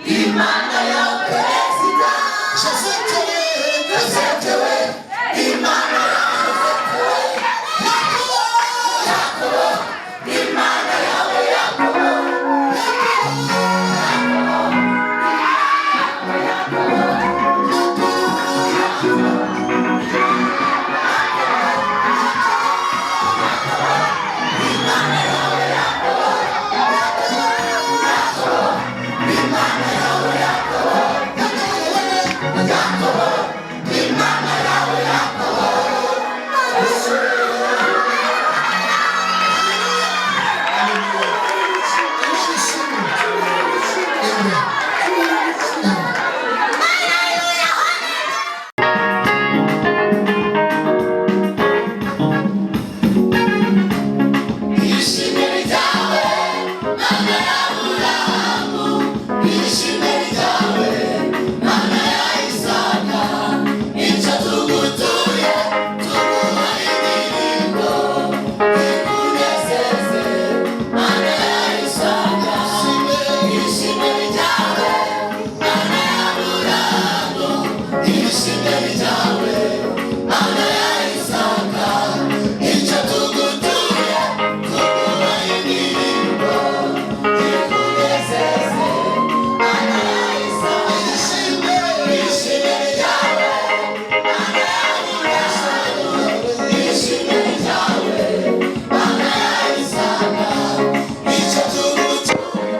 Imana ya Perezida Josette we, Josette we, Imana ya Josette we, Yakobo, Yakobo, Imana yawe Yakobo, Imana yawe Yakobo. Imana ishimwe. Amen. Ishimwe ryawe, Mana ya Aburahamu, ishimwe ryawe, Mana ya Isaka, icyo tugutuye, tuguha indirimbo, ikunezeze, Mana ya Isaka, ishimwe ryawe, Mana ya Aburahamu, ishimwe ryawe, Mana ya Isaka, icyo tugutuye, tuguha indirimbo, ikunezeze, Mana ya Isaka, ishimwe ryawe, Mana ya Aburahamu, ishimwe ryawe, Mana ya Isaka, icyo tugutuye,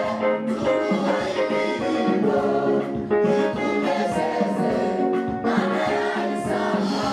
tuguha indirimbo, ikunezeze, Mana ya Isaka.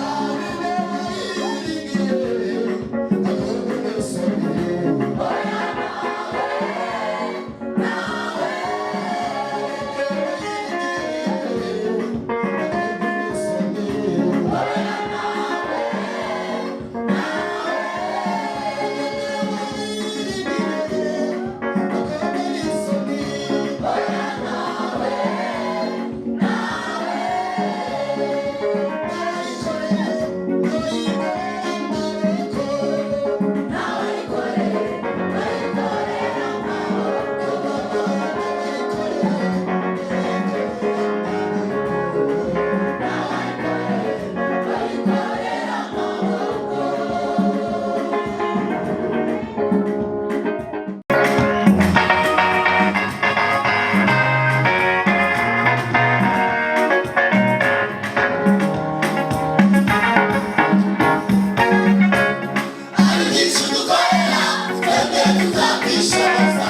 Hari byinshi dukorera twebwe tutakwishoboza,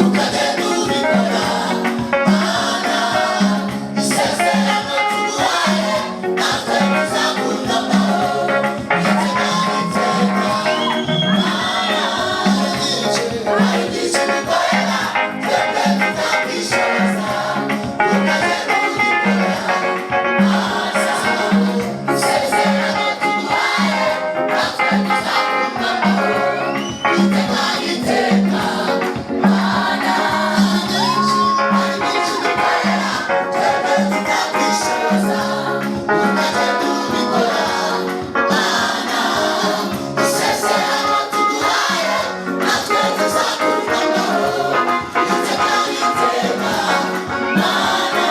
ukagenda ubikora, Mana. Isezerano tuguhaye natwe tuzakunamaho iteka n'iteka, Mana. Hari byinshi dukorera twebwe tutakwishoboza, ukagenda ubikora, Mana. Isezerano tuguhaye natwe tuzakunamaho iteka n'iteka, Mana. Hari byinshi dukorera twebwe tutakwishoboza, ukagenda ubikora, Mana. Isezerano tuguhaye natwe tuzakunamaho iteka n'iteka, Mana.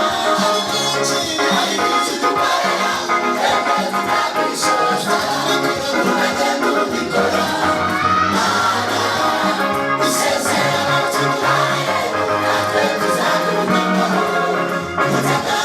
Hari byinshi dukorera twebwe tutakwishoboza, ukagenda ubikora, Mana. Isezerano tuguhaye natwe tuzakunamaho iteka.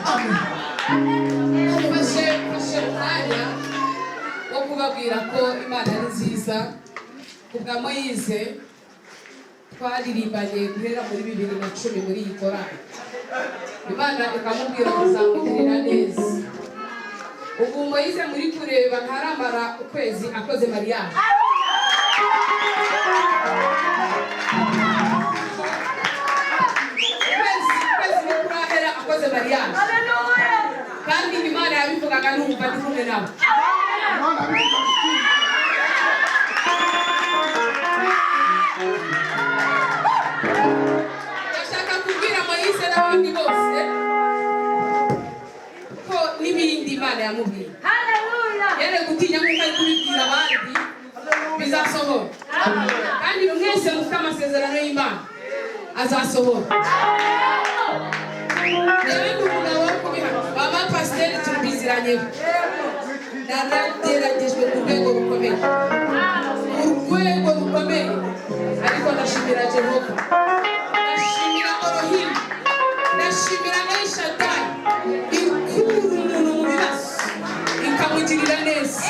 Amen. Mfashe umwanya wo kubabwira ko Imana ari nziza ku bwa Moyize. Twaririmbanye guhera muri 2010 muri iyi korali, Imana ikamubwira ngo izamugirira neza. Ubu Moyize muri kureba ntaramara ukwezi akoze mariage. Ukwezi ntikurahera akoze mariage, kandi Imana yabivugaga numva ndi kumwe nawe. Imana bivuga ukuri. Ndashaka kubwira Moyise n'abandi bose ko n'ibindi Imana yamubwiye yere gutinya nk'uko ari kubibwira abandi, bizasohora. Kandi mwese mufite amasezerano y'Imana, azasohora. Rero ni umugabo wo kubihamya. Mama pasiteri tubiziranyeho, narageragejwe ku rwego rukomeye, ku rwego rukomeye, ariko ndashimira Jehova, ndashimira Elohim, ndashimira Elshadai ikura umuntu mu bibazo ikamugirira neza.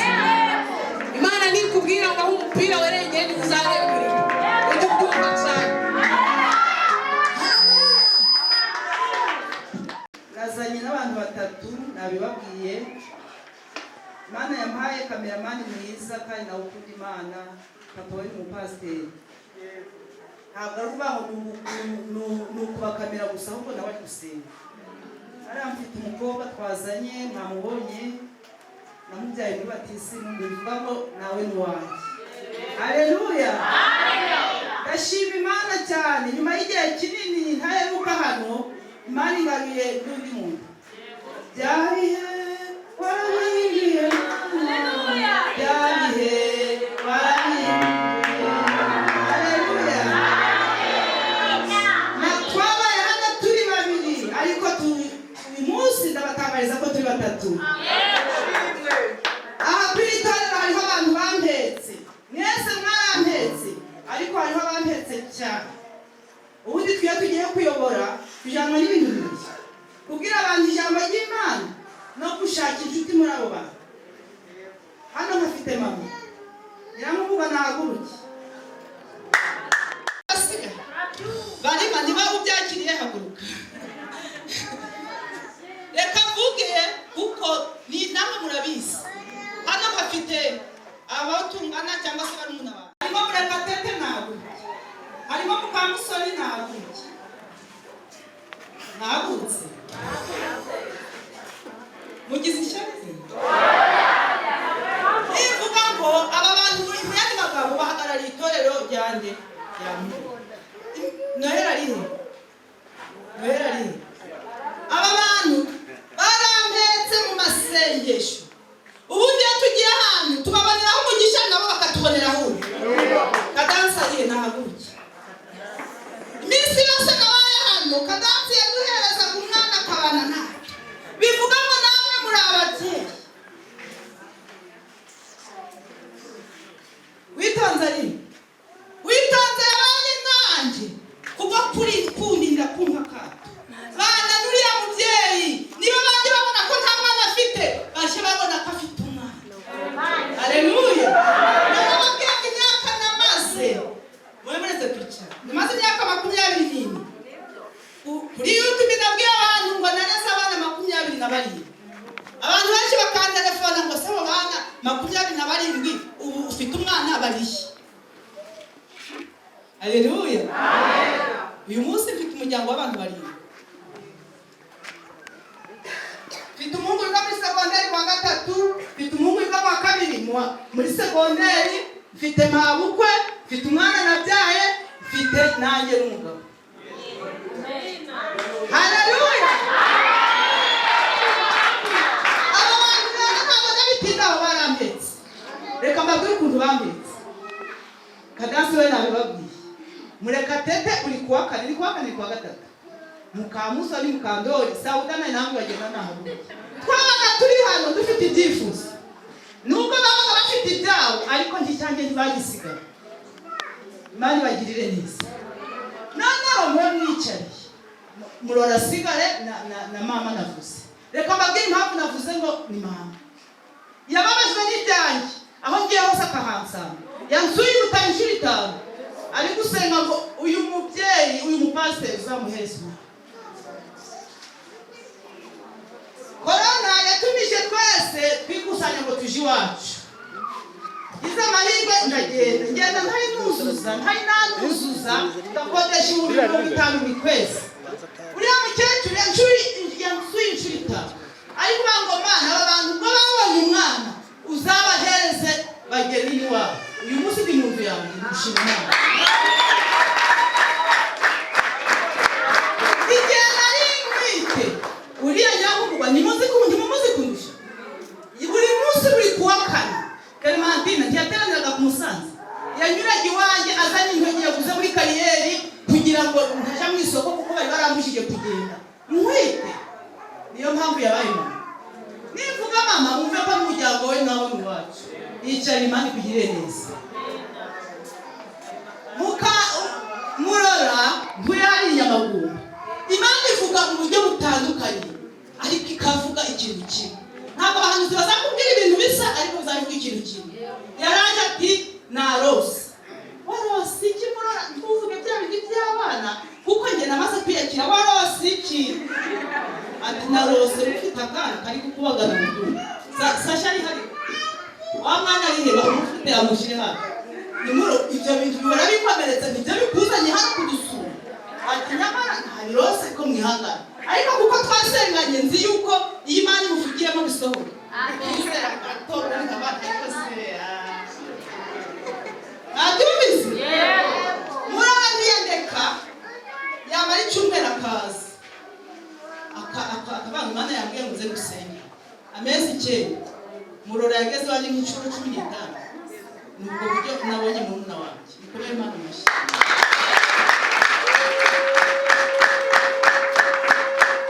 Imana nikubwira ngo aho umupira warengeye niho uzarengurira, ujye ubyumva cyane. Nazanye n'abantu batatu, nabibabwiye. Imana yampaye kameramani mwiza kandi nawe ukunda Imana. Papa we ni umupasiteri. Ntabwo ari ukuvuga ngo ni ukubakamera gusa, ahubwo nawe ari gusenga. Hariya mfite umukobwa twazanye, mwamubonye, namubyaye muri batisimu, bivuga ngo nawe ni uwanjye. Haleluya! Ndashima Imana cyane. Nyuma y'igihe kinini ntaheruka hano, Imana ingaruye n'undi muntu. Bya bihe warabihiye, bya bihe warabihiye. Haleluya! Na twabaye hano turi babiri, ariko uyu munsi ndabatangariza ko turi batatu. Aha kuri iri torero hariho abantu bampetse. Mwese mwarampetse, ariko hariho abampetse cyane. Ubundi twiyo tugiye kuyobora tujyanwa n'ibintu bibiri: kubwira abantu ijambo ry'Imana no gushaka inshuti muri abo bantu. Hano nkafite mama nyiramubwa, nahaguruke. Basiga barima, niba ubyakiriye haguruka. Reka mvuge kuko ni namwe murabizi. Hano bafite abo tungana cyangwa se barumuna bawe. Harimo Murekatete, nahaguruke. Harimo Mukamusoni, nahaguruke. Nahagurutse, mugize ishyari. Nivuga ngo aba bantu mu yandi magambo bahagarariye itorero ryanjye rya Muhima. Noheli arihe? Noheli arihe? Aba bantu barampetse mu masengesho. Ubundi iyo tugiye ahantu tubaboneraho umugisha, nabo bakatuboneraho undi. Kadansi arihe? Nahaguruke. Iminsi yose nabaye hano, Kadansi yaduherezaga umwana akabana natwe. Bivuga ngo namwe muri ababyeyi. Witonze ari Witonze yabanye nanjye kubwo kuri kundinda kumpa akato. Bana n'uriya mubyeyi, niba abandi babona ko nta mwana afite, baje babona ko afite umwana. Haleluya! Narababwira ngo imyaka namaze mube muretse kwicara, namaze imyaka 24 kuri YouTube. Nabwiye abantu ngo nareze abana 27. Abantu benshi bakantelefona ngo: "Se abo bana 27 ubu ufite umwana barihe?" Haleluya! Uyu munsi mfite umuryango w'abantu barindwi. Mfite umuhungu wiga muri segonderi mu wa gatatu, mfite umuhungu wiga mu wa kabiri muri segonderi, mfite mabukwe, mfite umwana nabyaye, mfite nanjye n'umugabo. Haleluya! Aba bantu rero ntabwo ndabitindaho, barampetse. Reka mbabwire ukuntu bampetse. Kadansi we nabibabwiye. Murekatete uri kuwa kane, ni kuwa kane, ni kuwa gatatu. Mukamusoni, Mukandori, Sawuda nawe namwe bagenda nahaguruke. Twabaga turi hano dufite ibyifuzo. Nubwo babaga bafite ibyabo, ariko njye ntibagisigaye. Imana ibagirire neza. Noneho mube mwicariye. Murora asigare na mama. Navuze, reka mbabwire impamvu navuze ngo ni mama. Yababajwe n'ibyanjye, aho ngiye hose akahansanga. Yansuye ibitaro inshuro 5, ari gusenga ngo uyu mubyeyi, uyu mupasiteri, uzamuhereze umwana. Korona yatumije twese twikusanya ngo tuje iwacu. Ngize amahirwe ndagenda, ngenda ntari nuzuza, ntari nanuzuza, ndakodesha 50,000 buri kwezi. Uriya mukecuru yansuye inshuro 5, ariko ngo: "Mana, aba bantu ubwo babonye umwana uzabahereze bagere iwabo." Uyu munsi ndi mu nzu yanjye, ndishima Imana. Igihe nari ntwite uriya nyakubahwa, ntimumuzi kundusha. Buri munsi, buri kuwa kane, Clementine ntiyateraniraga ku Musanze, yanyuraga iwanjye azanye intoki yaguze muri kariyeri kugira ngo ntajya mu isoko, kuko bari barambujije kugenda ntwite. Niyo mpamvu yabaye mama. Nivuga mama, wumve ko n'umuryango we nawe ni uwacu. Yicara, Imana ikugirire neza. Muka Murora, ntuye hariya Nyamagumba. Imana ivuga mu buryo butandukanye, ariko ikavuga ikintu kimwe. Ntabwo abahanuzi bazakubwira ibintu bisa, ariko bazavuga ikintu kimwe. Yaraje ati: "Narose." "Warose iki, Murora?" "Ntuvuge bya bindi by'abana, kuko njye namaze kwiyakira. Warose iki?" Ati: "Narose ufite akana kari kukubagana mu Sasha ari hari wa mwana ari he? Bamufite, amushyire hano." Nimuro, ibyo bintu bihora bikomeretse, nibyo bikuzanye hano kudusura? Ati: "Nyamara ntabirose, ko mwihangana, ariko kuko twasenganye nzi yuko iyo Imana imuvugiyemo bisohoka." Mwabyumvise? Murara ntiyandeka, yamara icyumweru akaza akavanga: "Imana yambwiye ngo nze gusenga." Amezi 9, Murora yageze iwanjye nk'inshuro 15. Ni ubwo buryo nabonye murumuna wanjye. Bikomere Imana amashyi.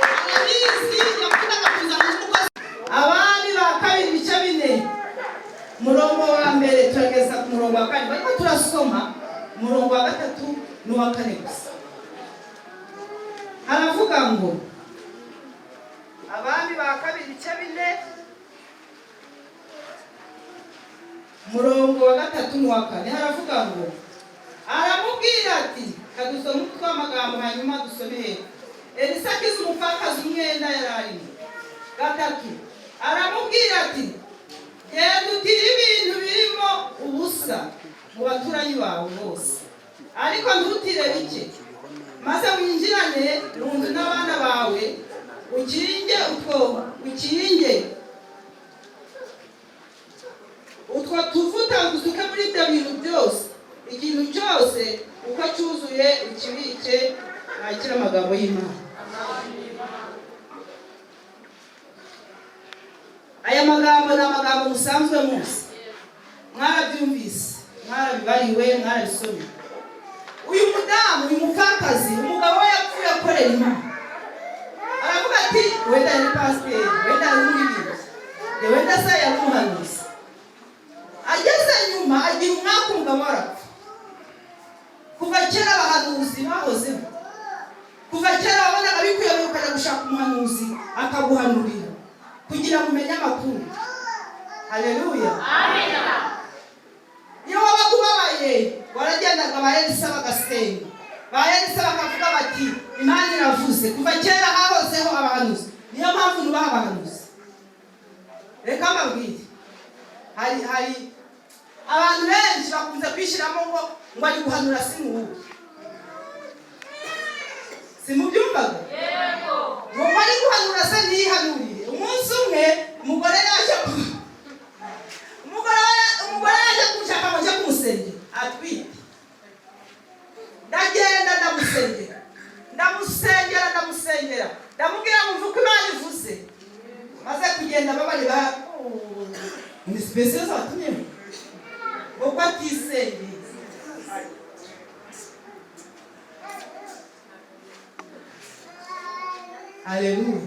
Arabizi, yakundaga kuzana n'umukozi. Abami ba Kabiri, ibice 4, umurongo wa mbere turageza ku murongo wa kane, ariko turasoma umurongo wa gatatu n'uwa kane gusa. Haravuga ngo, Abami ba Kabiri, ibice 4, umurongo wa gatatu n'uwa kane, haravuga ngo: Aramubwira ati, kadusome umutwe w'amagambo, hanyuma dusome hepfo. Elisa akiza umupfakazi umwenda yari arimo. Gatatu, aramubwira ati: "Genda utire ibintu birimo ubusa mu baturanyi bawe bose, ariko ntutire bike, maze winjirane mu nzu n'abana bawe, ukinge utwo tuvuta udusuke muri ibyo bintu byose, ikintu cyose uko cyuzuye ukibike." Nakira amagambo y'Imana. Aya magambo ni amagambo musanzwe muzi, mwarabyumvise, mwarabibariwe, mwarabisomye. Uyu mudamu, uyu mupfakazi, umugabo we yapfuye akorera Imana. Aravuga ati wenda yari pasiteri, wenda yari umuririmbyi, wenda se yari umuhanuzi. Ageze nyuma agira umwaka, umugabo arapfa. Kuva kera abahanuzi bahozeho, kuva kera wabonaga bikwiye ukajya gushaka umuhanuzi akaguhanurira kugira ngo umenye amakuru. Haleluya! Iyo wabaga ubabaye, waragendaga, ba Elisa bagasenga, ba Elisa bakavuga bati: "Imana iravuze." Kuva kera hahozeho abahanuzi, niyo mpamvu nubaha abahanuzi. Reka mbabwire, hari abantu benshi bakunze kwishyiramo ngo ari guhanura. Si muwuhe? Simubyumvaga ngo ari guhanura se ntiyihanurire? Umunsi umwe umugore yaje kunshaka ngo njye kumusengera atwite. Ndagenda, ndamusengera, ndamusengera, ndamusengera, ndamubwira ngo mvuke Imana ivuze. Maze kugenda, babari ba ni spécial zatumyemo ngo ko atisengeye. Haleluya!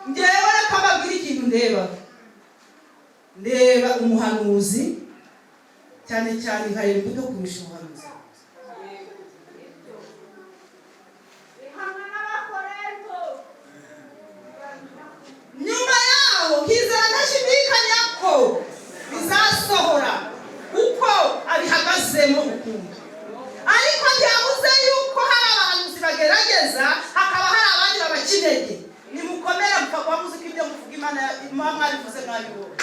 Njyewe reka mbabwire ikintu ndeba. Ndeba umuhanuzi cyane cyane, nkareba imbuto kurusha umuhanuzi. Imana muba mwabivuze mwabibonye.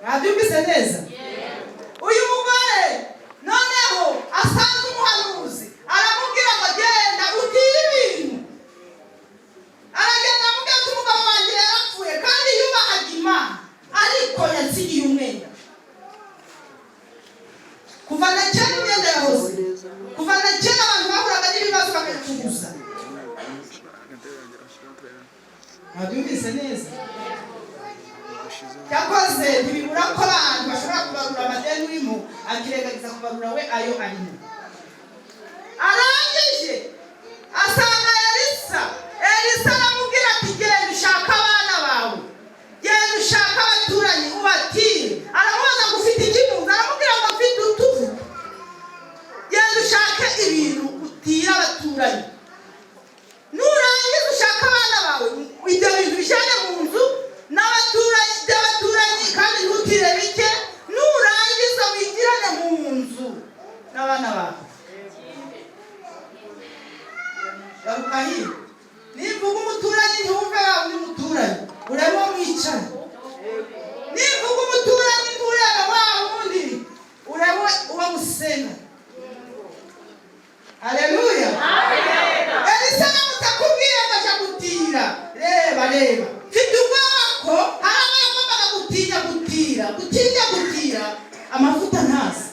Mwabyumvise neza? Uyu mugore noneho asanze umuhanuzi, aramubwira ngo genda utire ibintu. Aragenda aramubwira ati umugabo wanjye yarapfuye kandi yubahaga Imana, ariko yansigiye umwenda. Kuva na kera imyenda yahoze, kuva na kera abantu bahuraga n'ibibazo bakayicuruza. Mwabyumvise neza? Cyakoze ntibibura ko abantu bashobora kubarura amadeni urimo, akirengagiza kubarura we ayo arimo. Arangije asanga Elisa. Elisa aramubwira ati genda ushake abana bawe, genda ushake abaturanyi ubatire. Aramubaza ngo ufite iki mu nzu? Aramubwira ngo mfite utuvuta. Genda ushake ibintu utira abaturanyi, nurangiza ushake abana bawe, ibyo bintu bijyane mu nzu n'abaturanyi by'abaturanyi, kandi ntutire bike. Nurangiza wigirane mu nzu n'abana bawe. Garuka hino, nivuga umuturanyi ntiwumve wa undi muturanyi, urebe uwo mwicaye. Nivuga umuturanyi nturebe wa wundi, urebe uwo musenga. Haleluya! Elisa aramutse akubwiye ngo aja gutira, reba reba, mfite ubwoba ko hari abo yagombaga gutinya gutira, gutinya gutira amavuta ntazi.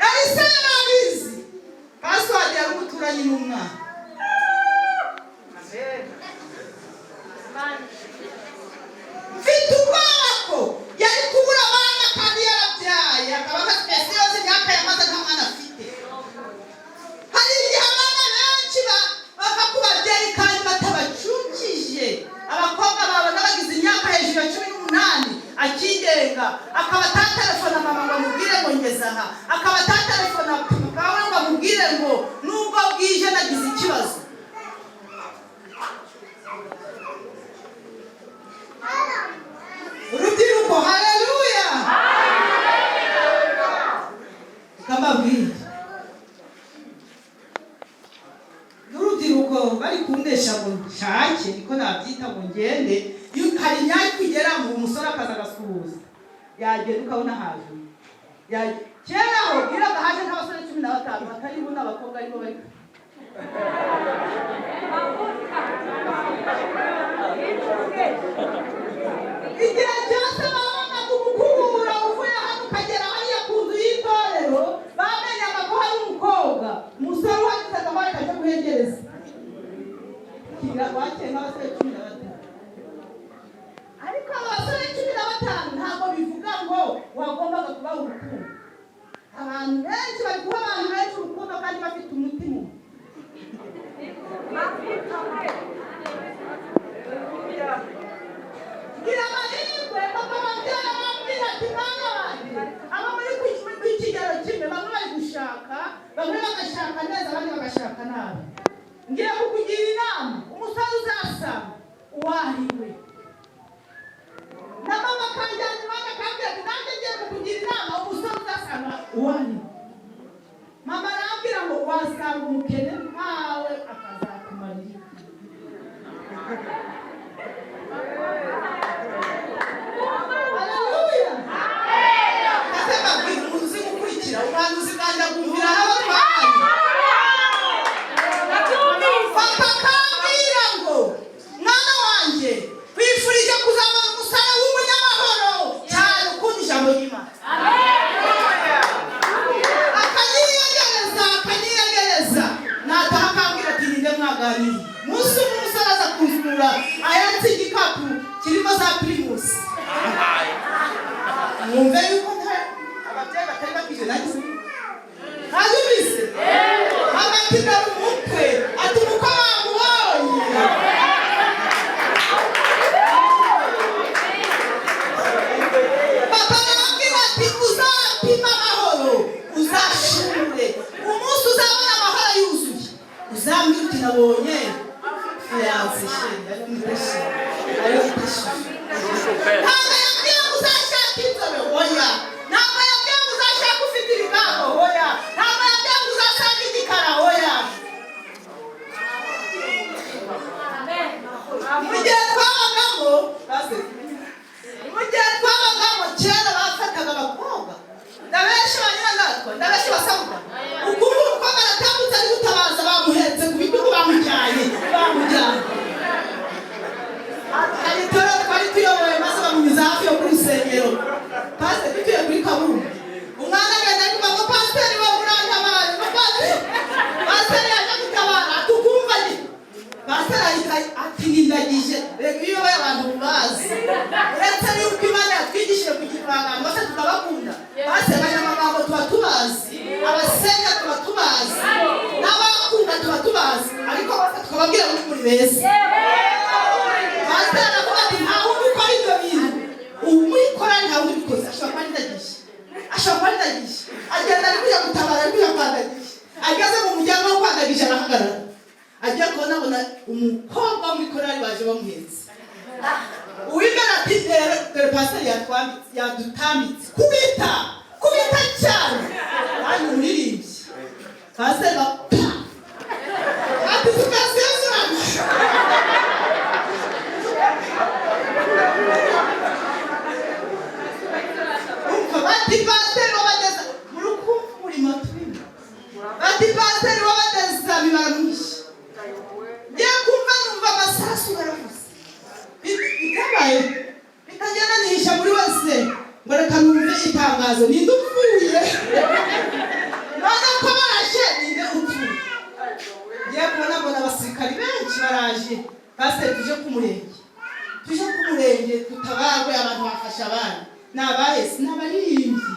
Elisa yarabizi, password yari umuturanyi n'umwana. Mfite ubwoba ko yari kubura abana kandi yarabyaye, akaba afite yose imyaka yamaze nta mwana afite. Hari igihe abana benshi bava ku babyeyi kandi batabacukije. Abakobwa babona bagize imyaka hejuru ya 18 akigenga, akaba atatelefona mama ngo amubwire ngo ngeze aha, akaba atatelefona papa we ngo amubwire ngo nubwo bwije nagize ikibazo. Urubyiruko, haleluya! Reka mbabwire, n'urubyiruko bari kundesha ngo nshake, niko nabyita, ngo ngende. Hari imyaka igeramo umusore akaza agasuhuza, yagenda ukabona haje. Kera aho bwiraga haje nk'abasore 15 bataribo n'abakobwa aribo bari. Igihe cyose babonaga umukubura uvuye hano ukagera hariya ku nzu y'itorero, bamenyaga ko hari umukobwa. Umusore uhageze akaba akajya guhegereza wakeye nk'abasore 15. Ariko aba basore 15 ntabwo bivuga ngo wagombaga kubaha urukundo. Abantu benshi bari guha abantu benshi urukundo kandi bafite umutima umwe. Gira amahirwe papa babyara bambwira ati mwana wanjye, abo muri ku kigero kimwe, bamwe bari gushaka, bamwe bagashaka neza, abandi bagashaka nabi. Ngiye kukugira inama, umusore uzasanga uwahiriwe. Na mama akanjyana iwabo akambwira ati nanjye ngiye kukugira inama, umusore uzasanga uwahiriwe. Mama arambwira ngo wasanga umukene nkawe akazakumarira. Haleluya! Ese mbabwire, umuntu uzi gukurikira ubuhanuzi bwanjye akumvira aho twabanye. Papa akambwira ngo mwana wanjye, nkwifurije kuzabona umusore w'umunyamahoro cyane ukunda ijambo ry'Imana. Akanyiyegereza, akanyiyegereza, nataha akambwira ati ninde mwaganiriye? Umunsi umwe umusore aza kunsura ahetse igikapu kirimo za Primus. Mwumve yuko ababyeyi batari bakije nanjye ntabyumvise. Mama ati dore umukwe, ati umukwe wamubonye. Papa arambwira ati uzapima amahoro uzashure, umunsi uzabona amahoro yuzuye uzambwira uti nabonye fiyanse sheri, ariyo mwita sheri, ariyo mwita sheri. Ntabwo yambwiye ngo uzashake inzobe, oya. Ntabwo yambwiye ngo uzashake ufite ibigango, oya. Ntabwo yambwiye ngo uzasanga igikara, oya. Mu gihe twabagamo, mu gihe twabagamo kera bafataga abakobwa, ndabenshi banyiranatwa, ndabenshi basabuka, ukumva umukobwa aratambutse ari gutabaza, bamuhetse ku bitugu, bamujyanye bamujyanye. Hari itorero twari tuyoboye, maze bamunyuza hafi yo kuri rusengero, pasiteri dutuye kuri Kabumbu. Umwana agenda ari kuvuga ngo: "Pasiteri we, urantabare!" Ngo pasiteri, pasiteri yaje gutabara, tukumva ni pasiteri ahita ati: "Nindagije." Reka, iyo uyoboye abantu bazi, uretse yuko Imana yatwigishije kugira abantu bose tukabakunda, pasiteri, abanyamagambo tuba tubazi, abasenga tuba tubazi, n'abakunda tuba tubazi, ariko bose tukababwira ngo muri beza. Pasiteri aravuga ati: "Nta wundi ukora ibyo bintu ubu muri korali, nta wundi ubikoze, ashobora kuba arindagije, ashobora kuba arindagije." Agenda ari kujya gutabara, ari kujya kwandagije, ageze mu muryango wo kwandagije arahagarara, agiye kubona abona umukobwa wo muri korali baje bamuhetse. Uw'imbere ati: "Rero dore pasiteri yatwambitse, yadutambitse, kubita kubita cyane kandi umuririmbyi." Pasiteri ba pa ati: "Tukasezerana." Umva, bati pasiteri w'abageza muri kumva umurimo turimo, bati pasiteri w'abageza bibaramwishe. Ngiye kumva numva amasasu baravuze. Bitabaye bitagenda, nihisha muri wese ngo reka numve itangazo, ninde upfuye? None ko baraje, ninde upfuye? Ngiye kubona mbona abasirikari benshi baraje. Pasiteri, tuje ku murenge, tuje ku murenge tutabarwe, abantu bafashe abandi. Ni abahesi, ni abaririmbyi.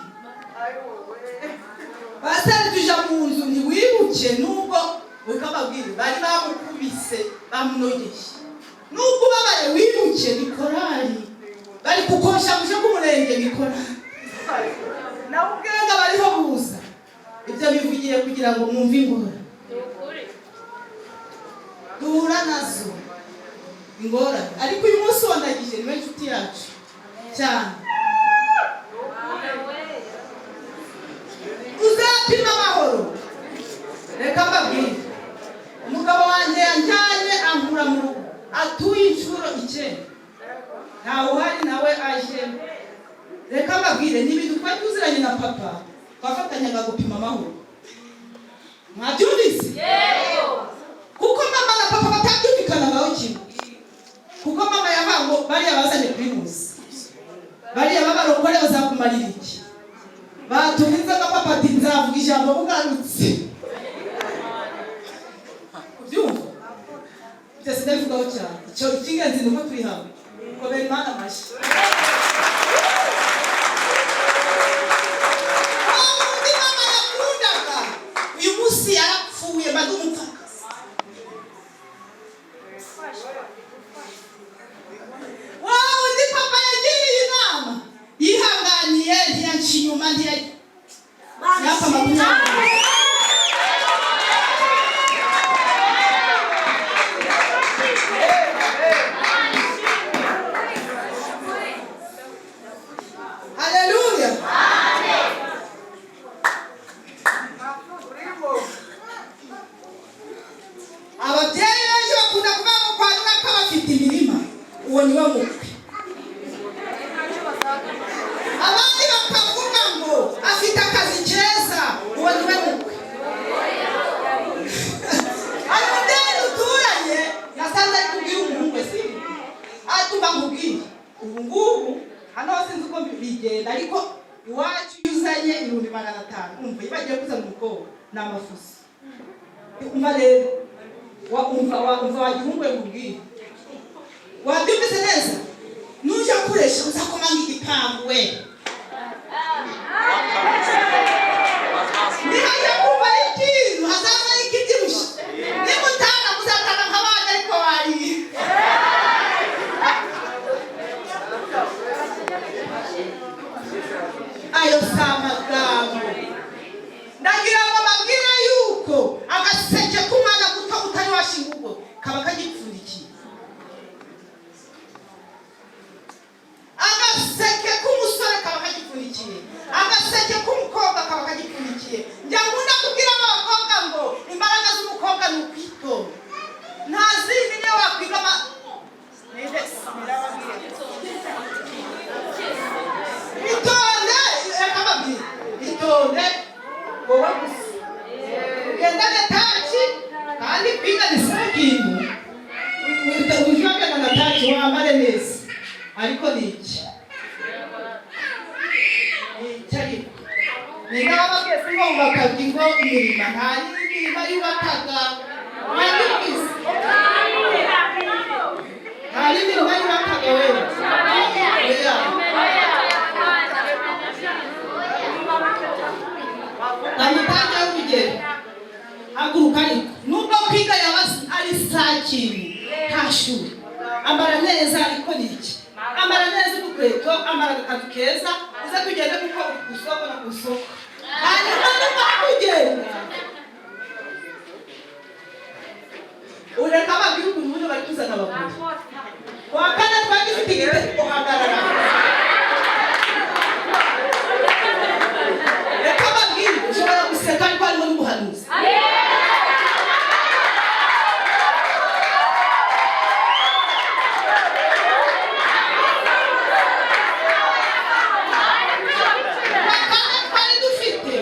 Pasiteri, tuja mu nzu. Ntiwibuke nubwo ukababwira bari bamukubise bamunogeje, nubwo ubabaye wibuke ni korali bari kukosha, muje ku murenge, ni korali nawe ubwenge bariho buza. Ibyo bivugiye kugira ngo mwumve ingorane duhura nazo, ingorane. Ariko uyu munsi wandagije niwe nshuti yacu cyane. Uzapima amahoro. Reka mbabwire, umugabo wanjye yanjyanye ankura mu rugo atuye inshuro 9, ntawe uhari nawe aje. Reka mbabwire, ni ibintu twari tuziranye na papa, twafatanyaga gupima amahoro. Mwabyumvise? Kuko mama na papa batabyumvikanagaho kimwe, kuko mama yavuga ngo bariya bazanye Primus, bariya b'abarokore bazakumarira iki? Batumiza nka papa ati: "Nzavuga ijambo bugarutse." Ubyumva byose ndabivugaho cyane. Icyo icy'ingenzi ni uko turi hamwe. Komera Imana amashyi. Wa wundi mama yakundaga, uyu munsi yarapfuye, mba ndi umupfakazi. Wa wundi papa yagiriye inama, yihanganiye, ntiyanca inyuma, ntiya myaka 20. Haleluya! Ababyeyi benshi bakunda kuvuga ngo kwa runaka bafite imirima, uwo niwe mukwe. Abandi bakavuga ngo afite akazi keza, uwo niwe mukwe. Hari umubyeyi duturanye nasanze ari kubwira umuhungu we, si atuma nkubwiye ubu ngubu hano sinzi uko bigenda, ariko iwacu iyo uzanye 500,000, umva, iyo bagiye kuzana umukobwa ni amafuso. Umva rero, wa umva, wa umva, wa gihungu we, nkubwire, wabyumvise neza, nuja kuresha uzakomanga igipangu we, nihajya kuva ikintu hazaza ikibyibushye, nimutanga muzatanga nk'abandi, ariko wariye. Ayo si amagambo. Ndagira ngo mbabwire yuko agaseke k'umwana muto utari washinga urugo kaba kagipfundikiye, agaseke k'umusore kaba kagipfundikiye, agaseke k'umukobwa kaba kagipfundikiye. Njya nkunda kubwira abakobwa ngo imbaraga z'umukobwa ni ukwitonda, nta zindi. Niyo wakwiga Kandi kwiga ni sawa kintu ujwagana na taci wambare neza, ariko ni iki? Ni iki? Ariko ni n'ababwiye se ngo bubakaga ingo imirima, nta yindi mirima yubakaga wayumvise, nta yindi mirima yubakaga wewe. Oya. Ndamutangeho urugero. Haguruka. Ariko nubwo kwiga yaba ari saa kintu, nta shuri, ambara neza. Ariko ni iki? Ambara neza udukweto, ambara agakanzu keza, uze tugende, kuko uri ku isoko no ku isoko. Hanyuma numara kugenda, ureka ababwira ukuntu ubundi bari kuzana abagore. Kuwa kane twari dufite igitego. Uhagarara, reka babwire. Ushobora guseka, ariko harimo n'ubuhanuzi. Kuwa kane twari dufite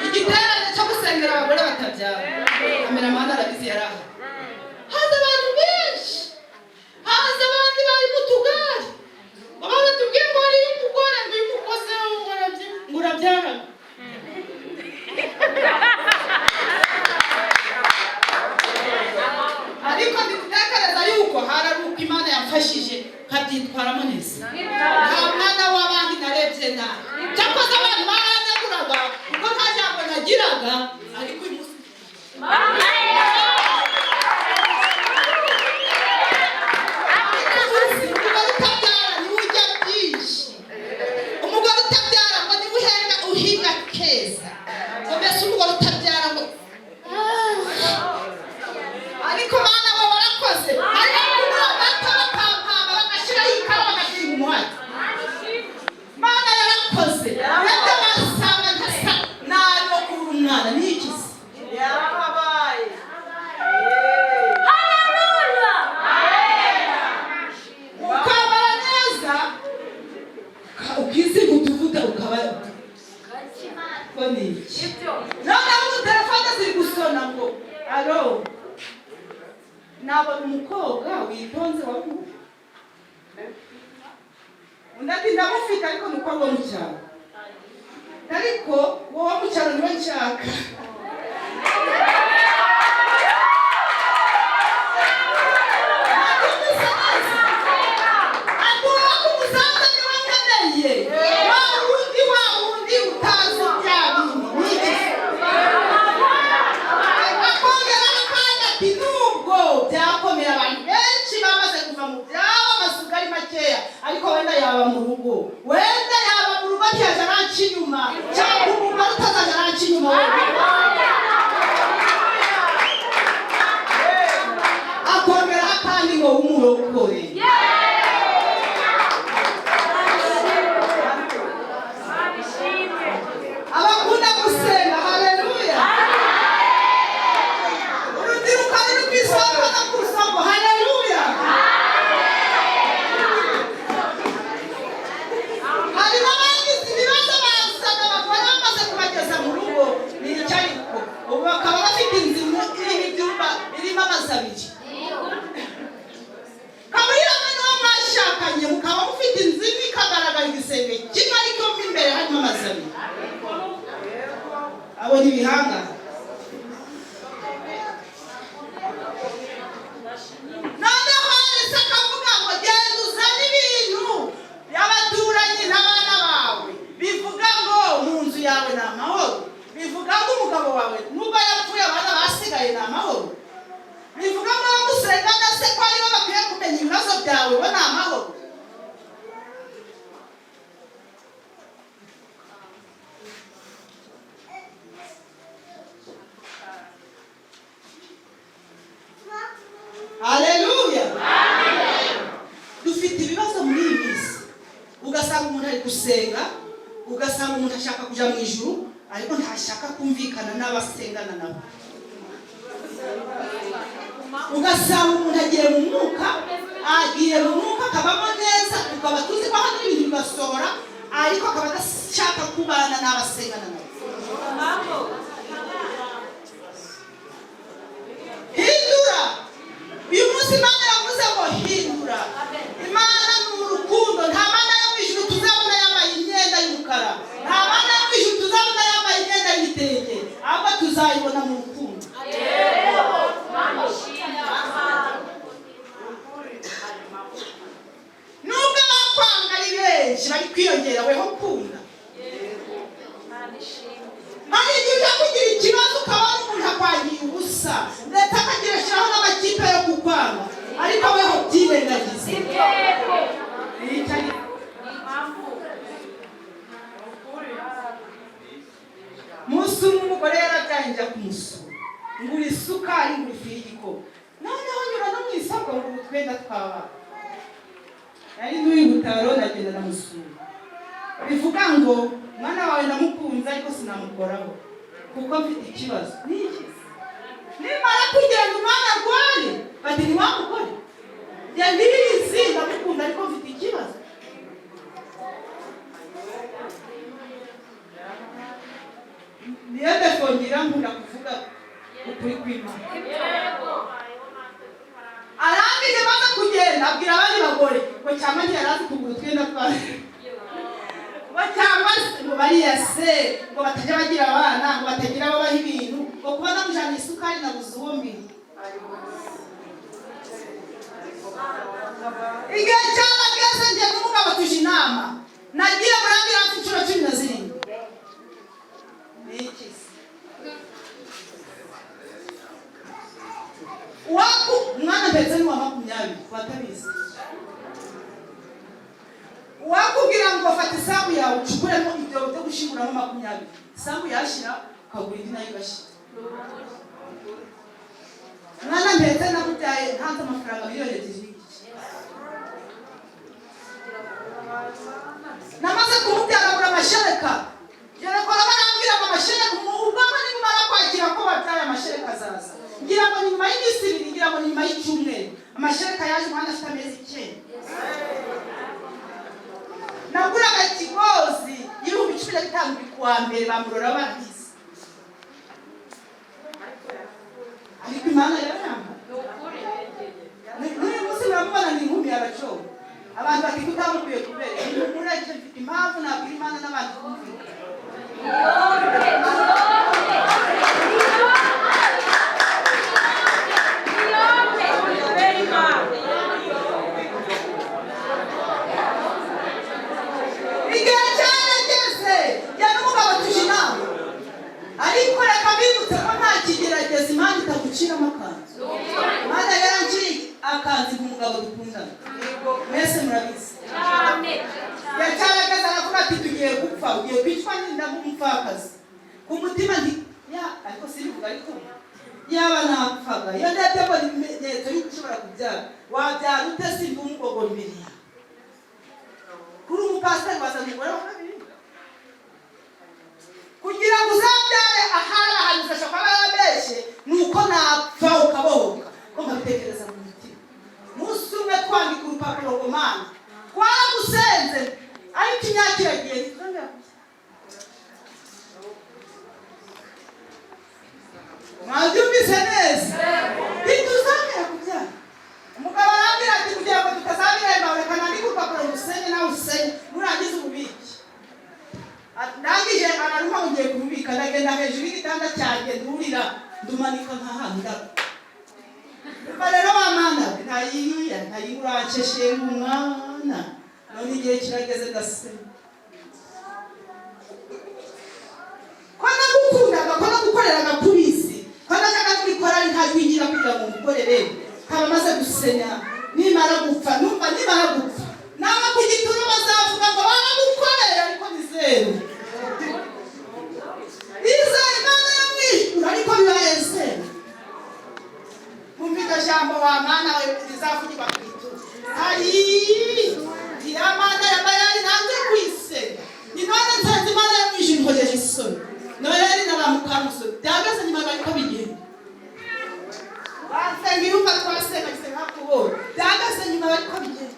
igiterane cyo gusengera abagore batabyara. Kameramani arabizi, yari ahari. Haza abantu benshi, haza abandi bari mu tugare, ngo baratubwiye ngo hariyo umugore, ngo iyo umukozeho ngo urabyara. Ariko ndi gutekereza yuko hari ari uko Imana yamfashije nkabyitwaramo neza, nta mwana w'abandi narebye nabi. Cyakoze abantu baraneguraga kuko nta jambo nagiraga, ariko uyu munsi umugore utabyara niwe urya byinshi. Umugore utabyara ngo niwe uhenga uhinga keza, ngo mbese umugore utabyara ngo Ah. Ariko bana bo barakoze, hariho kugura amata bakampamba, bagashyiraho ikara, bagashyira umuhati. Mana yarakoze. Nabyo basanga ntasa nabi wo kubura umwana ni iki se? Yarabaye. Ukambara neza, ukisiga utuvuta, ukaba ko ni iki? Noneho ubu telefone ziri gusona ngo: "Alo, nabona umukobwa witonze waguye?" Undi ati: "Ndamufite, ariko ni uko ari uwo mu cyaro." Ariko wowe mu cyaro niwe nshaka. Nabyumvise neza. Agomba kumusanza niwe nkeneye, wa wundi, wa wundi utazi bya bindi ni iki? Akongeraho kandi ati: "Nubwo byakomeye, abantu benshi bamaze kuva mu byabo, amasuka ari makeya, ariko wenda yaba mu rugo, wenda yaba mu rugo, ntiyaje aranca inyuma, cyangwa umugore utazaja aranca inyuma wewe." Akongeraho kandi ngo w'umurokore. Abakunda gusenga, haleluya! Urubyiruko ruri ku isoko no ku isoko, haleluya! Harimo abagize ibibazo, basaga abagore bamaze kubageza mu rugo. Ni icyo? Ariko ubu bakaba bafite inzu imwe irimo ibyumba, irimo amazu abiri. Kaburiramo n'uwo mwashakanye, mukaba mufite inzu imwe ikagaragara igisenge kimwe, ariko mo imbere harimo amazu abiri. Abo ni ibihangane. Noneho Yesu akavuga ngo: "Genda uzane ibintu by'abaturanyi n'abana bawe, bivuga ngo mu nzu yawe ni amahoro, bivuga ngo umugabo wawe nubwo yapfuye abana basigaye ni amahoro, bivuga ngo abo musengana se ko aribo bakwiye kumenya ibibazo byawe, bo ni amahoro." Haleluya! Dufite ibibazo muri iyi minsi, ugasanga umuntu ari gusenga, ugasanga umuntu ashaka kujya mu ijuru, ariko ntashaka kumvikana n'abasengana nabo. Ugasanga umuntu agiye mu mwuka, agiye mu mwuka akabamo neza, tukaba tuzi ko hano ibintu bigasohora, ariko akaba adashaka kubana n'abasengana nabo. Munsi Imana yavuze ngo hindura. Imana ni urukundo. Nta mana yo mu ijuru tuzabona yambaye imyenda y'umukara, nta mana yo mu ijuru tuzabona yambaye imyenda y'ibitenge, ahubwo tuzayibona mu rukundo. Nubwo abakwanga ari benshi, bari kwiyongera, weho kunda. Hari igihe ujya kugira ikibazo ukabona umuntu akwangiye ubusa, ndetse akagira ashyiraho n'amakipe yo kukwanga, ariko weho byirengagize. Munsi umwe umugore yarabyaye, njya kumusura, ngura isukari, ngura ifu y'igikoma, noneho nyura no mu isoko ngura utwenda tw'abana. Nari nduye ibutaro, ndagenda ndamusura. Bivuga ngo umwana wawe ndamukunze, ariko sinamukoraho kuko mfite ikibazo. Ni iki? Nimara kugira ngo umwana arware, bati ntiwamukore. Njye ndizi, ndamukunda, ariko mfite ikibazo. Niyo défaut ngira, nkunda kuvuga ukuri kw'Imana. Arangije, maze kugenda, abwira abandi bagore ngo cyangwa ntiyarazi kugura utwenda twa, ngo cyangwa se ngo bariya se ngo batajya bagira abana, ngo batagira abo baha ibintu, ngo kuba namujana isukari nabuze uwo mbiha. Igihe cyarageze, njye n'umugabo tuje inama. Nagiye muri ambulance inshuro 17. Ni iki se? Waku umwana ndetse n'uwa 20 batabizi. Wakubwira ngo fata isambu yawe ucukuremo ibyobo byo gushyinguramo 20, isambu yashira ukagura indi nayo igashira. Mwana ndetse namubyaye ntanze amafaranga 2.5 miliyoni. Namaze kumubyara agura amashereka. Yerekora barambwira ngo amashereka ubwabo nimumara kwakira ko babyaye amashereka azaza. Ngira ngo ni nyuma y'iminsi 2, ngira ngo ni nyuma y'icyumweru, amashereka yaje umwana afite amezi 9. Naguraga ikigozi 15,000 buri kuwa mbere, bamurora barabizi, ariko Imana yarayambaye. N'uyu munsi muramubona ni inkumi yaracowe. Abantu bati kutamukwiye kubera mureke. Mfite impamvu nabwira Imana n'abantu kumvira. Igihe cyarageze, njye n'umugabo tuje inama. Ariko reka bibutse ko nta kigerageza Imana itaguciramo akanzu. Imana yaranciriye akanzu umugabo dukundana, mwese murabizi. Yacyarageze aravuga ati tugiye gupfa, ugiye kwicwa n'inda nk'umupfakazi. Ku mutima nti ya, ariko sinivuga, ariko yaba napfaga, iyo ndebye mbona ibimenyetso y'uko ushobora kubyara. Wabyara ute? Simba umugogoro imbere yawe. Kuri umupasiteri wazana umugore wa kabiri kugira ngo uzabyare ahari ahantu uzashobora kuba yarabeshye, ni uko napfa ukabohoka. Ko nkabitekereza mu mutima, umunsi umwe twandika urupapuro ngo Mana twaragusenze, ariko imyaka iragiye, ntituzongera kubyara. Mwabyumvise neza? Ntituzongera kubyara. Umugabo arambwira ati kugira ngo tutazabiremba, reka nandike urupapuro ngusenye, nawe usenye, nurangiza ububike. Ndangije araruma ngo ngiye kububika, ndagenda hejuru y'igitanda cyanjye, ndurira, ndumanika nka hano, ndagwa. Umva rero wa Mana we, ntayiya uranceshe umwana. None igihe kirageze, ndasenga ko nagukundaga, ko nagukoreraga kubizi, ko najyaga kubikora ntajwingira kugira ngo ngukorere, nkaba maze gusenya. Nimara gupfa, numva nimara gupfa nawe ku gituro bazavuga ngo baragukoreye, ariko ni zeru. Izere Imana yo mu ijuru, ariko bibaye zeru. Kumva iryo jambo wa Mana we rizavugirwa ku ituro, hari ya Mana ya Bayali nanze kuyisenga, ni none nsanze Imana yo mu ijuru nkojeje isoni. Noheli na ba mukamusoni byahagaze nyuma, bariko bigenda basenga irumva twasenga gisenga kubona byahagaze nyuma, bariko bigenda.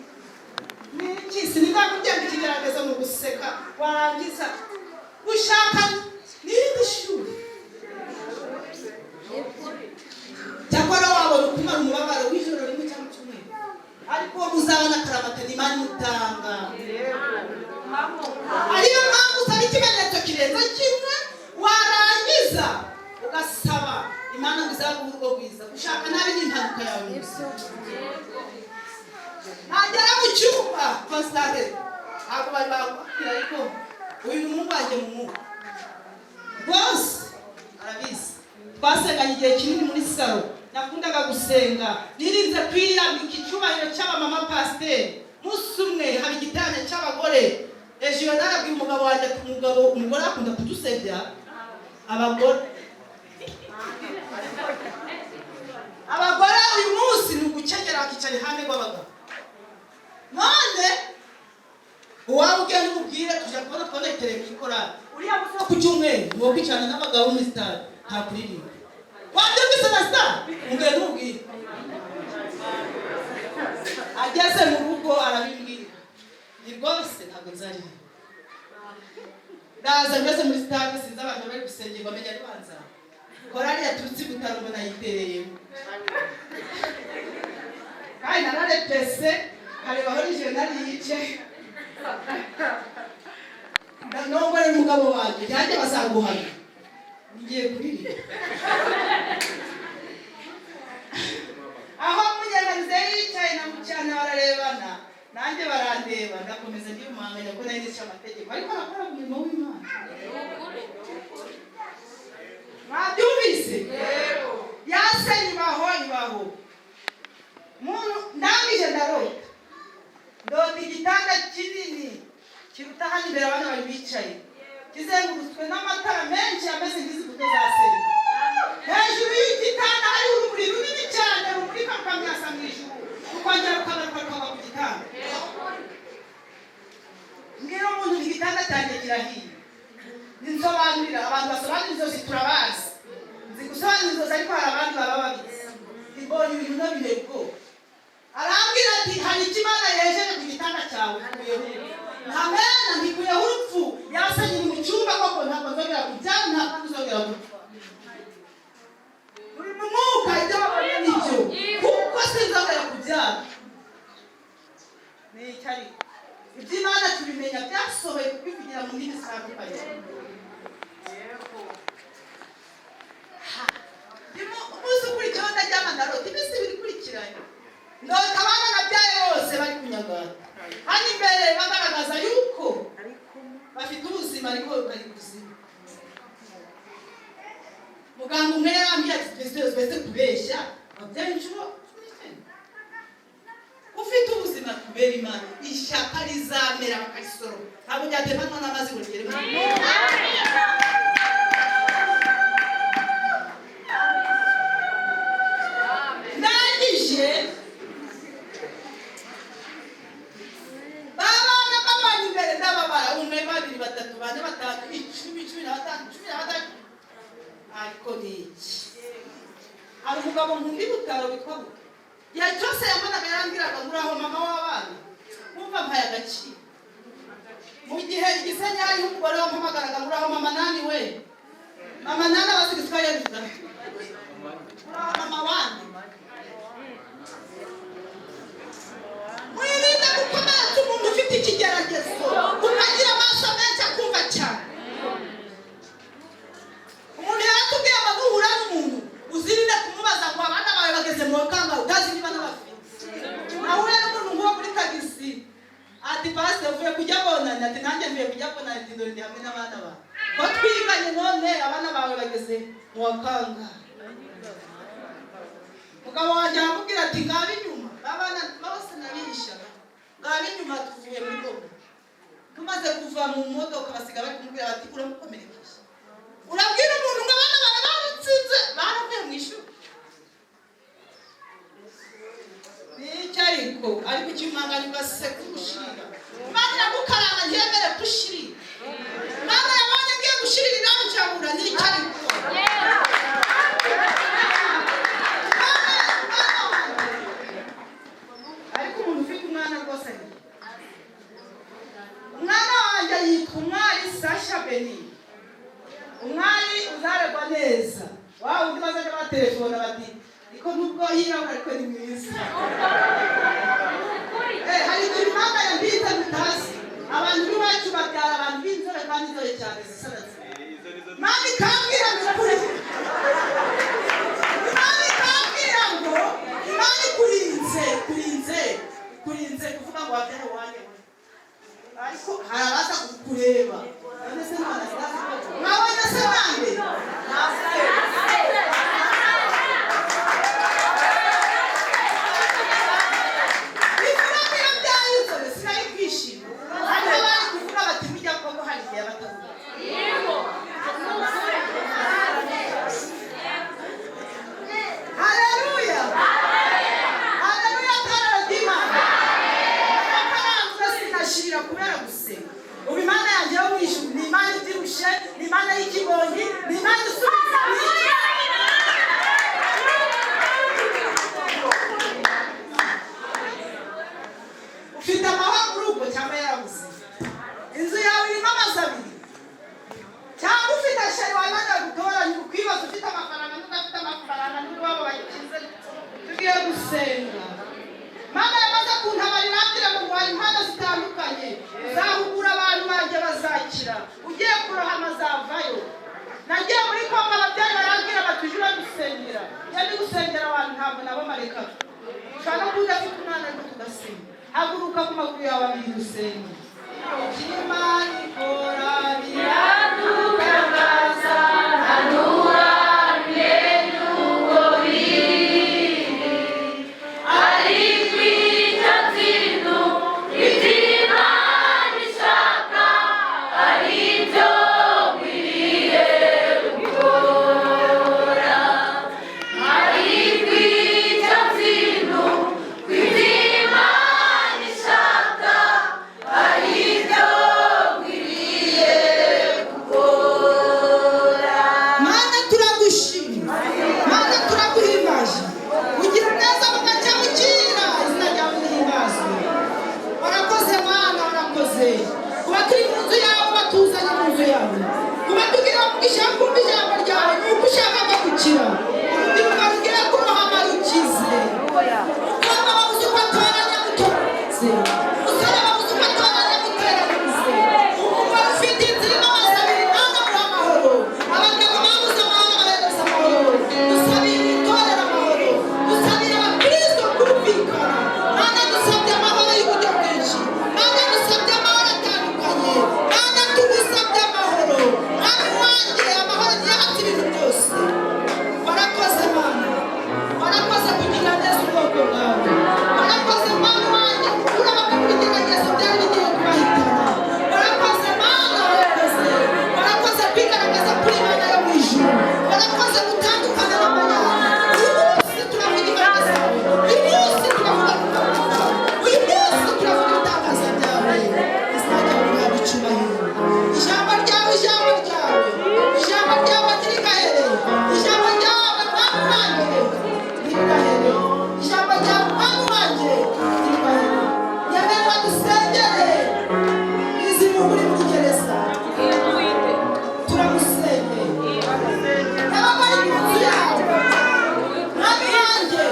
Ni iki? Sinizakubwira ngo ikigerageza mu guseka, warangiza gushaka n'irindi shuri. Cyakora wabona ukumara umubabaro w'ijoro rimwe cyangwa Ariko uwo muzabona akaramata ni Imana imutanga. Ariyo mpamvu usaba ikimenyetso kirenze kimwe, warangiza ugasaba Imana ngo izaguhe urugo rwiza. Gushaka nabi ni impanuka yawe mu buzima. Nagera mu cyumba, Constante, ntabwo bari bakwakira, ariko uyu ni umuhungu wanjye mu mwuka rwose, arabizi. Twasenganye igihe kinini muri salo. Nakundaga gusenga, nirinze kwiyambika icyubahiro cy'abamama pasiteri. Umunsi umwe haba igiterane cy'abagore ejo, narabwiye umugabo wanjye ati umugabo, umugore akunda kudusebya. Abagore uyu munsi ni ugukenyera bakicara iruhande rw'abagabo. None uwaba ugenda umubwire, tujya kubona twabona itereye muri korali uriya munsi wo ku cyumweru, ni uwo kwicarana n'abagabo muri sitade, nta kuririmba. Wabyumvise na sitade, ugenda umubwire. Ageze mu rugo arabimbwira, ni rwose ntabwo nzaririmba. Ndaza ngeze muri sitade, sinzi abantu bari gusengerwa, menya ribanza korali yaturutse i Butaro, mbona yitereyemo, kandi nararepese nkareba aho regional yicaye. Nongorera umugabo wanjye, yanjye bazaguhana, ngiye kuririmba. Aho Munyanganize yicaye na Mucyana bararebana, nanjye barandeba, ndakomeza ndiyumanganya ko nari nishe amategeko, ariko nakoraga umurimo w'Imana. Mwabyumvise? Yasenye ibaho ibaho. Ndangije ndarota, ndota igitanda kinini kiruta hano imbere abana bari bicaye, kizengurutswe n'amatara menshi ameze nk'izi mbuto za seri. Hejuru y'igitanda hariho urumuri runini cyane rumurika rukamyasa mu ijuru, rukongera rukagaruka rukagwa ku gitanda. Mbwira umuntu ngo igitanda cyanjye kirahiye. Ninsobanurira, abantu basobanura inzozi turabazi. Nzi gusobanura inzozi, ariko hari abandi baba babizi. Mbonye ibintu nabireba ubwoba. Arambwira ati hari icyo Imana yejeje ku gitanda cyawe, ikuyeho ntamena, ntikuyeho urupfu. Yasenyeye mu cyumba koko, ntabwo nzongera kubyara, ntabwo nzongera gupfa. Uri mu mwuka, ibyo babonye nibyo, kuko sinzongera kubyara. Ni icyo, ariko iby'Imana tubimenya byasohoye kubivugira mu ndimi zitandukanye. Umunsi ukurikiyeho ndaryama, ndarota iminsi 2 ikurikiranye, ndota abana nabyaye bose bari kunyagara hano imbere, bagaragaza yuko bafite ubuzima ariko bari kuzima. Muganga umwe yarambwiye ati twese twese kubeshya, wabyaye inshuro 19 ufite ubuzima. Kubera Imana, ishyaka rizamera bakarisoroma, ntabwo ryatemanwa n'amazi ngo rigere mu. Ndangije, babana babanye imbere, ndababara: umwe, babiri, batatu, bane, batanu, 10, 15, 15. Ariko ni iki? Hari umugabo nkunda i Butaro witwa Buto. Igihe cyose yabonaga yarambwiraga ngo uraho mama w'abana, nkumva mpaye agaciro. Mu gihe igisenyi hariho umugore wampamagaraga ngo uraho mama nani we, mama nani, abazi igiswahili, bivuga uraho mama wani. Mwirinde gukomeretsa umuntu ufite ikigeragezo, ukagira amaso menshi akumva cyane. Umuntu yaratubwiye ngo nuhura n'umuntu uzirinde kumubaza ngo abana bawe bageze mu wakanga, utazi niba n'abafite. Nahuye n'umuntu nk'uwo muri tagisi, ati pasite, uvuye kujya bonana? Ati nanjye mvuye kujya bonana. Ati dore ndi hamwe n'abana bawe ko twiganye, none abana bawe bageze mu wakanga? Mugabo wanjye aramubwira ati ngaba inyuma abana bose nabihishaga, ngaba inyuma. Tuvuye muri gogo, tumaze kuva mu modoka basiga bari kumubwira bati uramukomerekeje, urabwira umuntu ngo abana bawe barutsinze, baravuye mu ishuri. Nicyo, ariko ikimanganya ugaseka ugushirira. Imana iragukaranga, ntiyemere gushirira. Imana yabonye ngiye gushirira iranjabura. Nicyo, ariko ariko umuntu ufite umwana rwose ari umwana wanjye yitwa Umwari Sasha Beni. Umwari uzaregwa neza, wa undi bazajya batelefona bati ariko nubwo yirabura ariko ni mwiza. Hari ikintu Imana yambitse mutazi. Abantu b'iwacu babyara abantu b'inzobe kandi inzobe cyane zisa na zimwe. Imana ikambwira ngo Imana ikambwira ngo Imana ikurinze, kurinze, kurinze kuvuga ngo wabyara uwanjye. Ariko hari abaza kukureba. None se Imana mwabonye se bande? Bivuga ko iyo byaye inzobe sinari kwishima. Hariho abari kuvuga bati burya koko hari igihe batavuga. Haleluya! Haleluya, torero ry'Imana. Nakaranzwe sinashirira kubera gusenga. Ubu Imana yanjye yo mu ijuru ni Imana ibyibushye, ni Imana y'ikibonyi, ni Imana isubiza. Ufite amahoro muri ubwo cyangwa yarabuze? Inzu yawe irimo amazu abiri cyangwa ufite chéri wananiwe gutoranya, ukwibaza ufite amafaranga n'udafite amafaranga n'iwabo bagikize. Tugiye gusenga. Mana yamaze kuntabara, irambwira ngo nguhaye impano zitandukanye, nzahugura abantu banjye bazakira, ugiye kurohama azavayo. Nagiye muri Kongo, ababyeyi barambwira bati ujye uragusengera. Iyo ndi gusengera abantu ntabwo nabo marekaga. Ushobora no kuba udafite umwana ariko tugasenga. Haguruka ku maguru yawe abiri dusenge. Imana ikora biradutangaza. Mana turagushima, Mana turaguhimbaje, ugira neza bugacya bukira, izina ryawe rihimbazwe. Warakoze Mana, warakoze kuba turi mu nzu yawe, batuzanye mu nzu yawe, kuba tugira umugisha wo kumva ijambo ryawe, ni uko ushaka ko gukira. Urubyiruko rugiye kurohama rukize, umukobwa wabuze uko atoranya mutoranyirize, umusore wabuze uko atoranya muteranyirize, umugore ufite inzu irimo amazu abiri, Mana muhe amahoro, abagabo babuze amahoro bahereza amahoro, dusabira itorero amahoro, dusabira abakristo kumvikana. Mana dusabye amahoro y'uburyo bwinshi, Mana dusabye amahoro atandukanye, Mana tugusabye amahoro, Mwami wanjye amahoro niyo ahatse ibintu byose. Warakoze Mana, warakoze kugira neza ubwoko bwawe, warakoze Mana wanjye gukura bamwe mu bigeragezo byari bigiye kubahitana. Warakoze Mana, warakoze, warakoze kwigaragaza kuri Imana yo mu ijuru, warakoze gutandukana n'amayani. Uyu munsi turavuga imbaraga zawe, uyu munsi turavuga gukora kwawe, uyu munsi turavuga ibitangaza byawe. Izina ryawe rihabwe icyubahiro. Ijambo ryawe, ijambo ryawe, ijambo ryawe ntirikahere, ijambo ryawe Mwami wanjye ntirikahere, ijambo ryawe Mwami wanjye ntirikahere. Nyemerera dusengere izi muntu uri muri gereza, turamusengeye. Yabaga ari mu nzu yawe Mwami wanjye,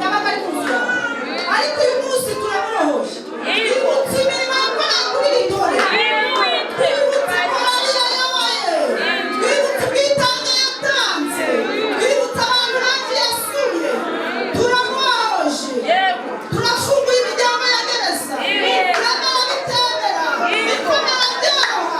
yabaga ari mu nzu yawe, ariko uyu munsi turamurohoje. Twibutse imirimo yakoreye kuri iri torero, twibutse korali yayoboye, twibutse ubwitange yatanze, twibutse abantu benshi yasuye. Turamuhoje, turafunguye imiryango ya gereza. Turemera bitemera, bikomera byoroha.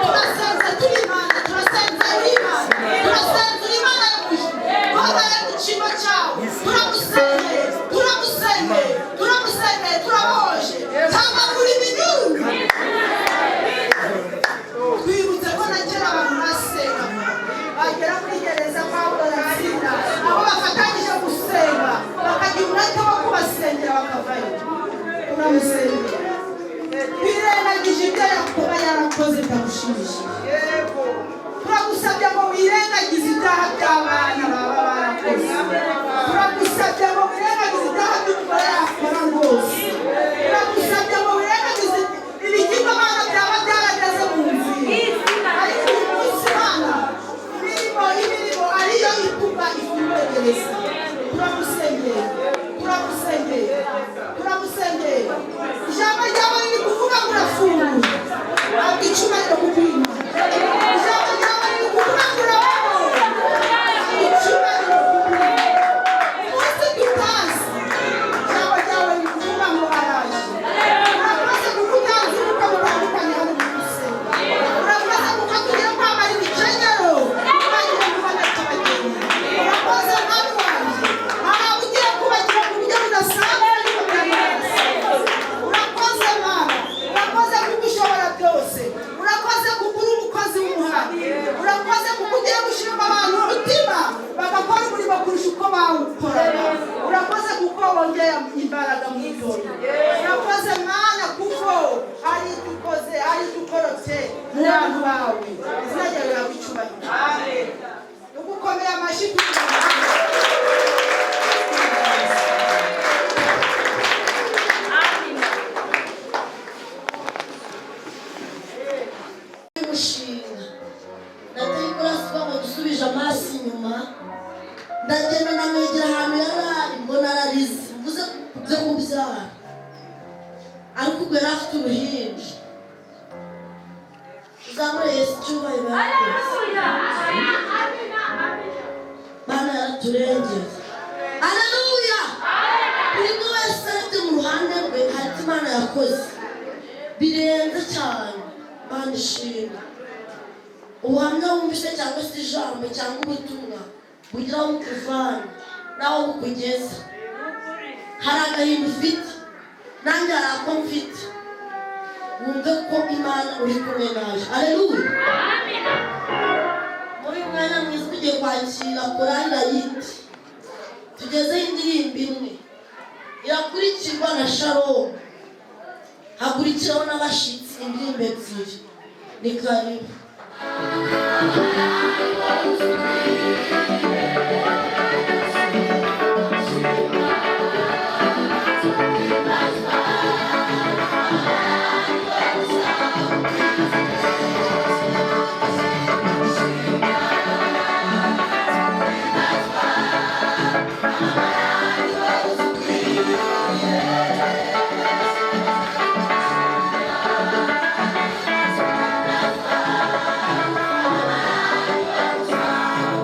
Turasenze turi Imana, turasenze uri Imana, turasenze uri Imana yo mu ijuru. Wabaye mu cyimbo cyawe. Turamusengeye, turamusengeye, turamusengeye, turabohoje tambagura iminyururu. Twibutse ko na kera abantu basengaga bagera muri gereza, Pawulo na Sila abo bafatanyije gusenga bakagira umwete wo kubasengera bakavayo. Turamusengera, twirengagije ibyo yakuba yarakoze bitagushimishije. Turagusabye ngo wirengagize ibyaha by'abana baba barakoze, turagusabye ngo wirengagize ibyaha by'umugore yakora rwose, turagusabye ngo wirengagize ibigirwamana byaba byarageze mu nzu ye. Ariko uyu munsi Mana, imirimo imirimo ariyo ituma ifungura gereza. Turamusengeye, turamusengeye, turamusengeye. wongera imbaraga mu itorero. Urakoze Mana kuko hari icyo ukoze, hari icyo ukorotse mu bantu bawe. Izina ryawe rihabwe icyubahiro. Tugukomera amashyi Umushinga nateye kuraswa ngo dusubije amaso inyuma, ndagenda ndamwegera ahantu yari ari, mbona ararize, mvuze byo kubyara, ariko ubwo yari afite uruhinja. Uzamure Yesu icyubahiro yakoze. Mana yaraturengeye. Aleluya! Buri umwe wese arebye mu ruhande rwe hari icyo Imana yakoze birenze cyane. Mana ishimwe. Ubuhamya wumvise cyangwa se ijambo cyangwa ubutumwa bugira aho bukuvana n'aho bukugeza. Hari agahinda ufite, nanjye hari ako mfite, wumve ko Imana uri kumwe nawe. Aleluya! Muri uyu mwanya mwiza tugiye kwakira korali Rayiti, tugezeho indirimbo imwe irakurikirwa na Shalom, hakurikiraho n'abashitsi indirimbo ebyiri. Ni karibu. Thank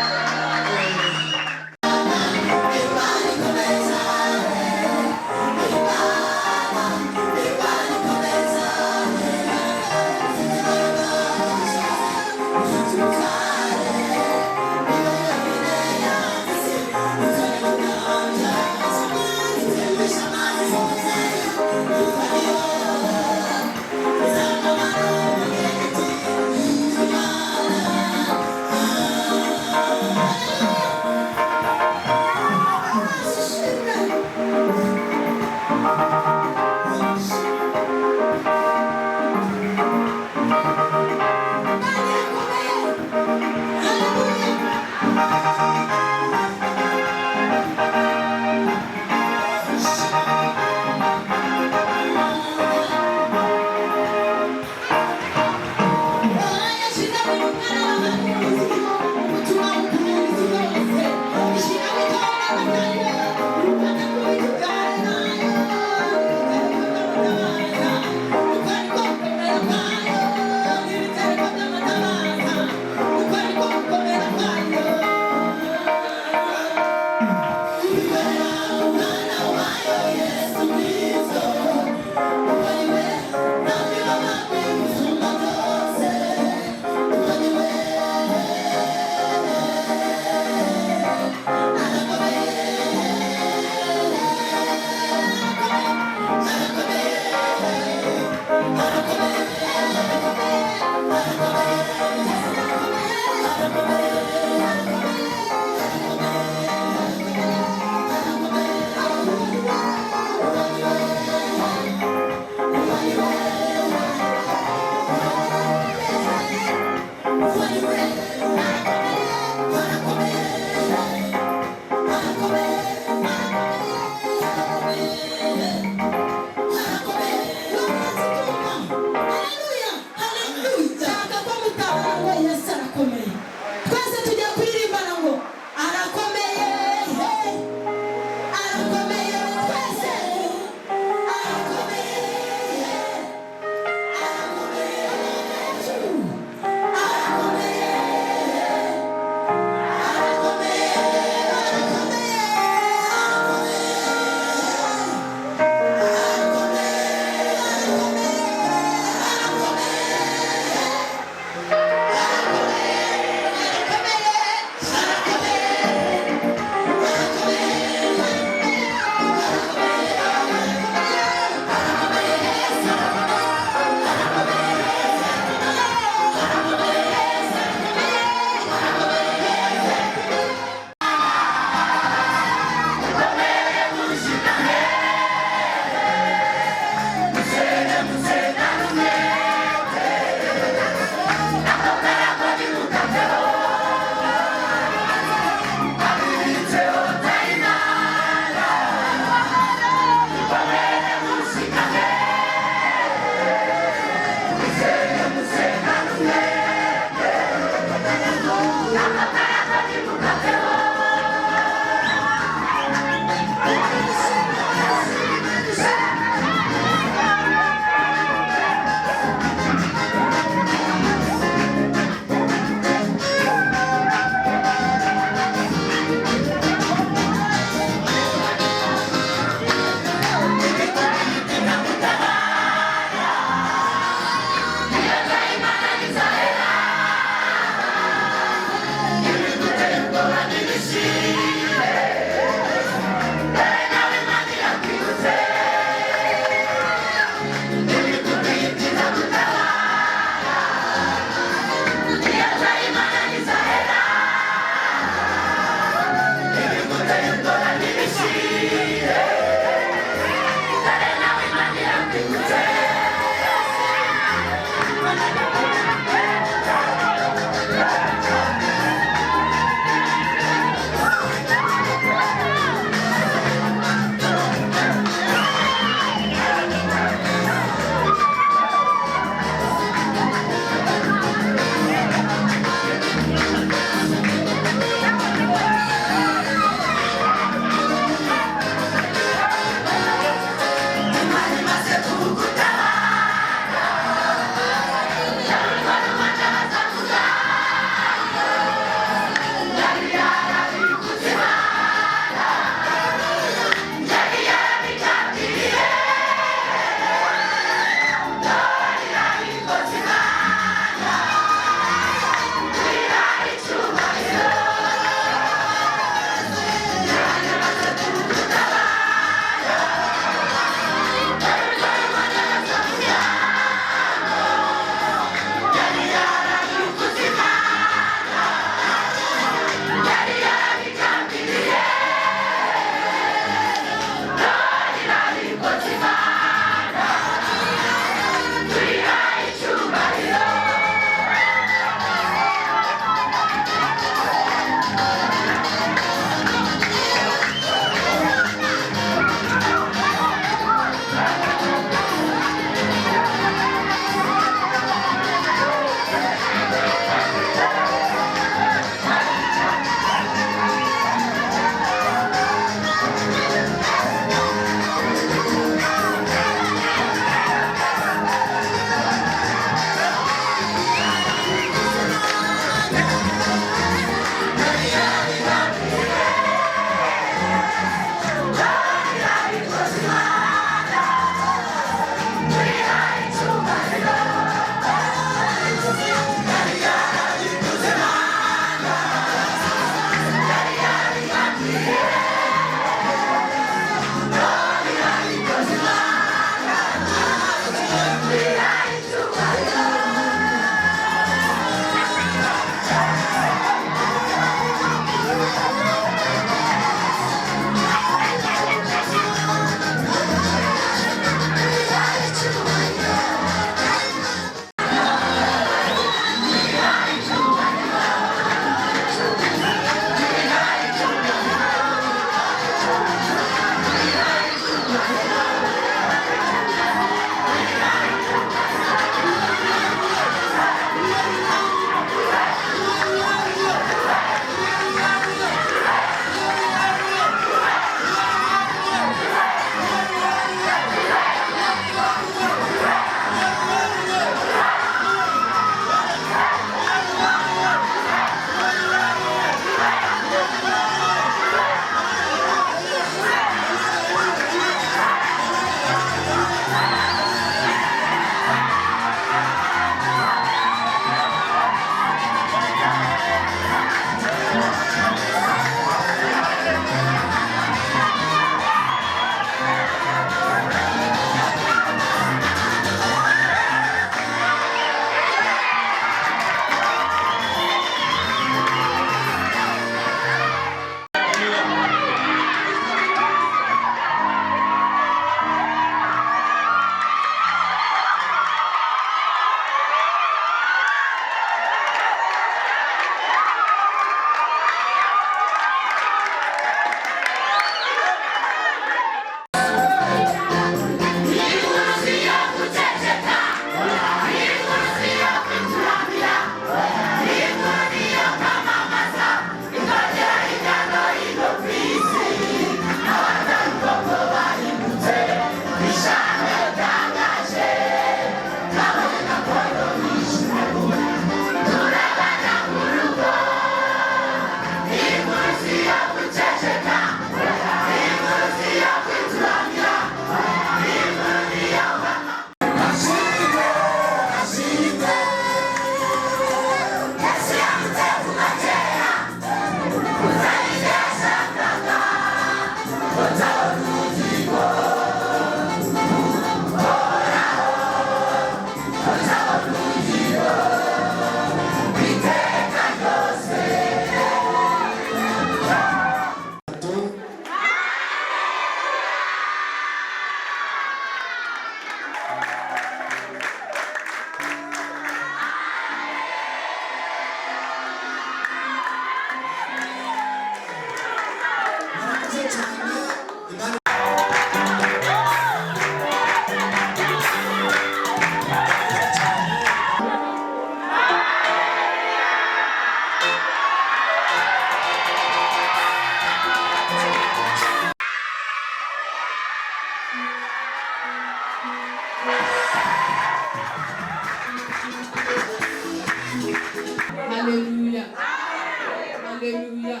Haleluya,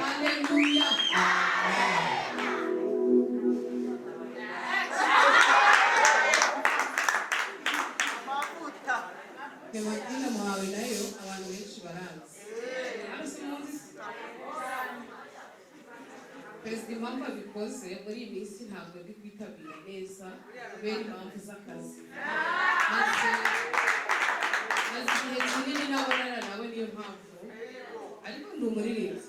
haleluya. Clementine Muhawe nayo abantu benshi baranzi. Hano simuzi se? Perezida impamvu abikoze, muri iyi minsi ntabwo ndi kwitabira neza kubera impamvu z'akazi. Maze igihe kinini ntabonana nawe, niyo mpamvu. Ariko ndi umuririmbyi.